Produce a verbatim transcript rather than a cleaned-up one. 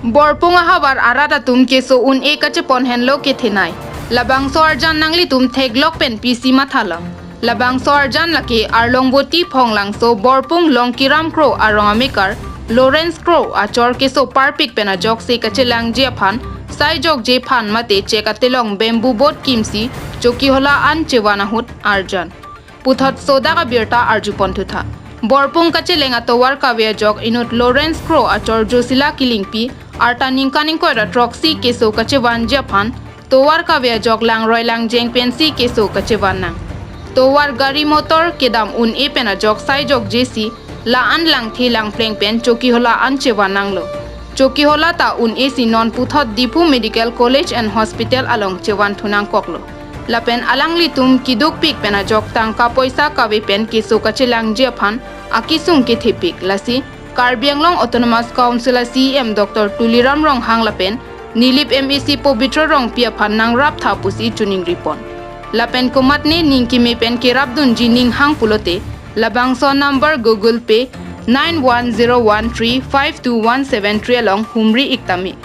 Borpung ahavar arat atum keso un-e kachepon henlo kethenei. Labangso arjan nanglitum theklok pen pisi mathalang. Labangso arjan lake Arlongboti Phonglangso Borpung Longkiram Kro arong amekar Lawrence Kro achor keso parpik pen ajoksi kachelangji aphan saijokji aphan mate chek atelong bamboo boat kimsi Chokihola an chevan ahut arjan puthot sodak abirta arjupon thutha. Borpung kacheleng atovar kave ajok inut Lawrence Kro achor Josila Kilingpi arta ningkan ingkoi ra throksi keso kachevanji aphan tovar kave ajok langroi langjeng pensi keso kachevan nang. Tovar gari motor kedam un-e pen ajok saijokjisi la-an langthe langpleng pen Chokihola an chevan nanglo. Chokihola ta un-e si non puthot Diphu Medical College and Hospital along chevan thunangkoklo. Lapen alanglitum kedukpik pen ajok tangka poisa kave pen keso kachelangji aphan akesung kethepik, lasi Karbi Anglong Autonomous Council a C E M Doctor Tuliram Ronghang lapen Nilip M A C Pabitra Rongpi aphan nangraptha pusi chuningripon. Lapen komatne ning keme pen kerapdunji ning hang pulote labangso number Google Pay nine one zero one three five two one seven three along humri iktame.